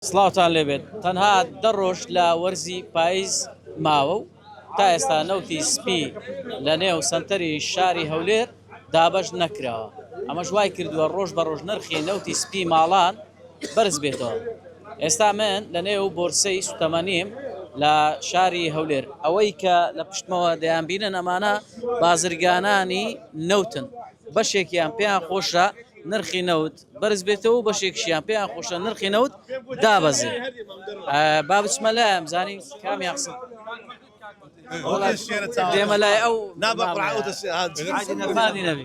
سڵاوتان لێبێت تەنها دە ڕۆژ لە وەرزی پایز ماوە و تا ئێستا نەوتی سپی لە نێو سەنتەری شاری هەولێر دابەش نەکراوە ئەمەش وای کردووە ڕۆژ بە ڕۆژ نرخی نەوتی سپی ماڵان بەرز بێتەوە ئێستا من لە نێو بۆرسەی سوتەمەنیم لە شاری هەولێر ئەوەی کە لە پشتمەوە دەیانبینن ئەمانە بازرگانانی نەوتن بەشێکیان پێیان خۆشە نرخی نەوت بەرز بێتەوە و بەشێکشیان پێیان خۆشە نرخی نەوت دابەزێ با بچمە لایان بزانین کامیان قسە دێمە لای ئەو نەفانی نەبی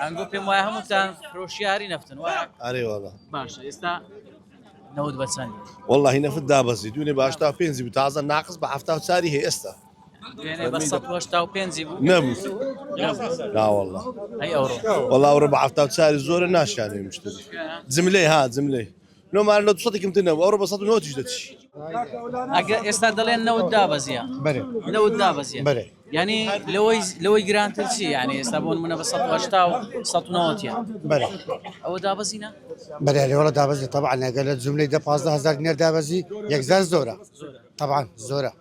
ئەنگۆ پێم وایە هەمووتان فرۆشیاری نەفتن وایە ئەرێ والله باشە ئێستا نەوت بە چەند واللهی نەفت دابەزی دوێنێ بە 85 بوو تازە ناقص بە 74 هەیە ئێستا دوێنێ بە 185 بوو نەبوو نا والله ئەی ئەوڕۆ والله ئەوڕۆ بە 74 زۆرە ناشیانێ مشتری جملەی ها جملەی لۆ مارە لە 200 کەمتر نەبوو ئەوڕۆ بە 190 دەچی ئەگە ئێستا دەڵێن نەوت دابەزیە بەرێ نەوت دابەزیە بەرێ. یعنی لەوەی لەوەی گرانتر چی یعنی ئێستا بۆ نمونە بە 180 و 190 یە بەرێ ئەوە دابەزینە بەرێ لێوەڵە دابەزی طبعا ئەگەر لە جملەی دە 15 هزار دینار دابەزی یەکجار زۆرە طبعا زۆرە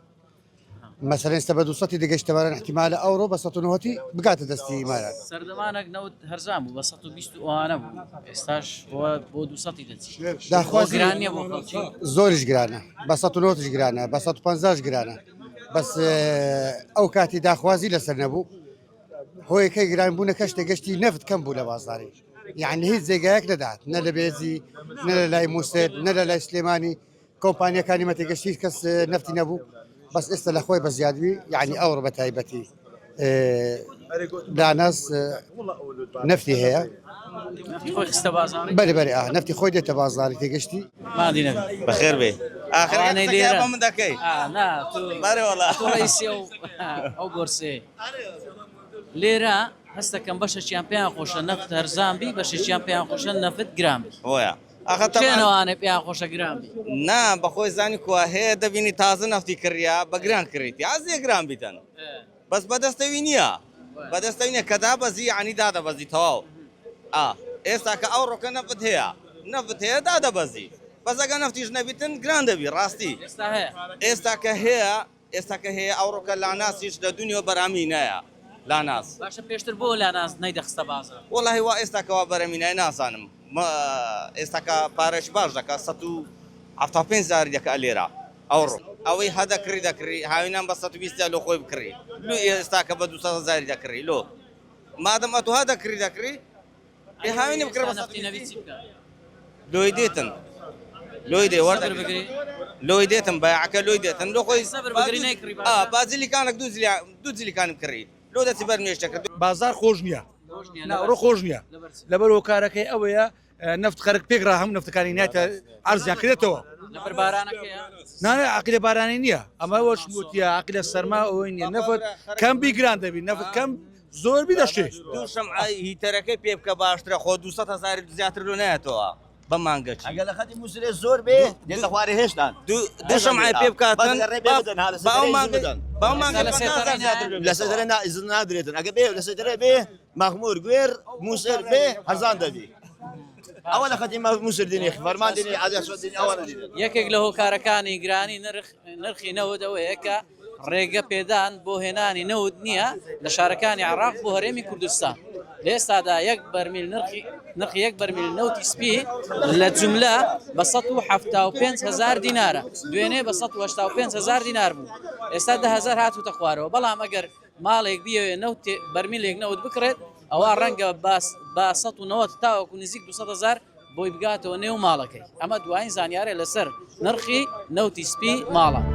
مەسەلەن ئێستا بە دوو سەتی دەگەشتە باران احتیمالە ئەوڕۆ بە 190 بگاتە دەستی ماران. سەردەمانەک نەوت هەرزان بوو بە 120 و ئەوانە بوو ئێستاش بۆ بۆ 200 دەچی داخوازی گران نییە بۆ خەڵکی زۆریش گرانە بە 190 گرانە بە 150 گرانە بەس ئەو کاتی داخوازی لەسەر نەبوو هۆیەکەی گران بوونەکەش تێگەشتی نەفت کەم بوو لە بازاری یعنی هیچ جێگایەک نەدات نە لە بێزی نە لە لای موسێت نە لە لای سلێمانی کۆمپانیەکانی مەتێگەشت هیچ کەس نەفتی نەبوو بەس ئێستا لە خۆی بە زیادوی یعنی ئەوڕ بە تایبەتی داناس نەفتی هەیە بەری بەری ئا نەفتی خۆی دێتە بازاری تێگەشتی مادی نەبی بەخێر بێ ئاخر لێرە من دەکەی بەرێ وەڵا تۆ ڕئیسی ئەو ئەو بۆرسەیە لێرە هەستەکەم بەشێکیان پێیان خۆشە نەفت هەرزان بی بەشێکیان پێیان خۆشە نەفت گران بی وایە ئاخە کێن تەبعەن ئەوانەی پێیان خۆشە گران بی؟ نا بەخۆی زانی کوا هەیە دەبینی تازە نەفتی کڕیە بە گران کڕیتی ئازیە گران بیتن بەس بەدەستەوی نییە بەدەستەوی نییە کە دابەزی یعنی دادەبەزی تەواو ئا ئێستا کە ئەو ڕۆکە نەفت هەیە نەفت هەیە دادەبەزی بەس ئەگە نەفتیش نەبیتن گران دەبی ڕاستی ئێستا هەیە ئێستا کە هەیە ئێستا کە هەیە ئەوڕۆکە لاناسیش لە دونیۆ بەرامی نایە لاناس. باشە پێشتر بۆ لاناس نەیدەخستە بازاڕ؟ وەڵاهی وا ئێستا کە وا بەرەمی نایە نازانم ئێستا کە پارەش باش دەکا 175 زاری دەکا لێرە ئەوڕۆ ئەوەی هە دەکڕی دەکڕی هاوینان بە 120 لۆ خۆی بکڕی لۆ ئێستا کە بە 200 هەزاری دەکڕی لۆ مادەم ئەتۆ هە دەکڕی دەکڕی ئێ هاوینی بکڕە بە لۆی دێتن لۆی دێ وەردەگری لۆی دێتن بەیعەکە لۆی دێتن لۆ خۆی بازیلیکانێک دوو جلیکانم کڕی لۆ دەچی بەر نوێژ دەکرد. بازار خۆش نییە ناڕۆ خۆش نییە لەبەر هۆکارەکەی ئەوەیە نەفت خەرک پێک ڕا هەموو نەفتەکانی ناتە عەرزیان کرێتەوە نانە عقلە بارانی نییە ئەمە وەش وتیە عقلە سەرما ئەوەی نییە نەفت کەم بیگران دەبی نەفت کەم زۆر بی دەشێ. دوو شەمعەی هیتەرەکەی پێ بکە باشترە خۆ 200 هەزاری زیاتر لۆ نایەتەوە بە مانگەچی. ئەگەر لە خەتی موسرێ زۆر بێ دێتە خوارێ هێشتان. دوو شەمعەی پێ بکاتن با ئەو مانگە با ئەو مانگە لە سێتەرە زیاتر بێ. لە سێتەرە نا ئیزن نادرێتن ئەگە بێ لە سێتەرە بێ مەخمور گوێر موسر بێ هەرزان دەبی. ئەوە لە خەتی موسر دینی فەرمان دینی عادە شۆ دینی ئەوە دینی. یەکێک لە هۆکارەکانی گرانی نرخ نرخی نەوت ئەوەیە کە ڕێگە پێدان بۆ هێنانی نەوت نییە لە شارەکانی عێراق بۆ هەرێمی کوردستان. لە ئێستادا یەک بەرمیل نرخی نرخی یەک بەرمیل نەوتی سپی لە جوملە بە 175 هەزار دینارە، دوێنێ بە 185 هەزار دینار بوو، ئێستا 10 هەزار هاتووتە خوارەوە، بەڵام ئەگەر ماڵێک بیەوێت نەوت بەرمیلێک نەوت بکڕێت ئەوا ڕەنگە بە 190 تاوەکو نزیک 200 هەزار بۆی بگاتەوە نێو ماڵەکەی. ئەمە دوایین زانیارە لەسەر نرخی نەوتی سپی ماڵان.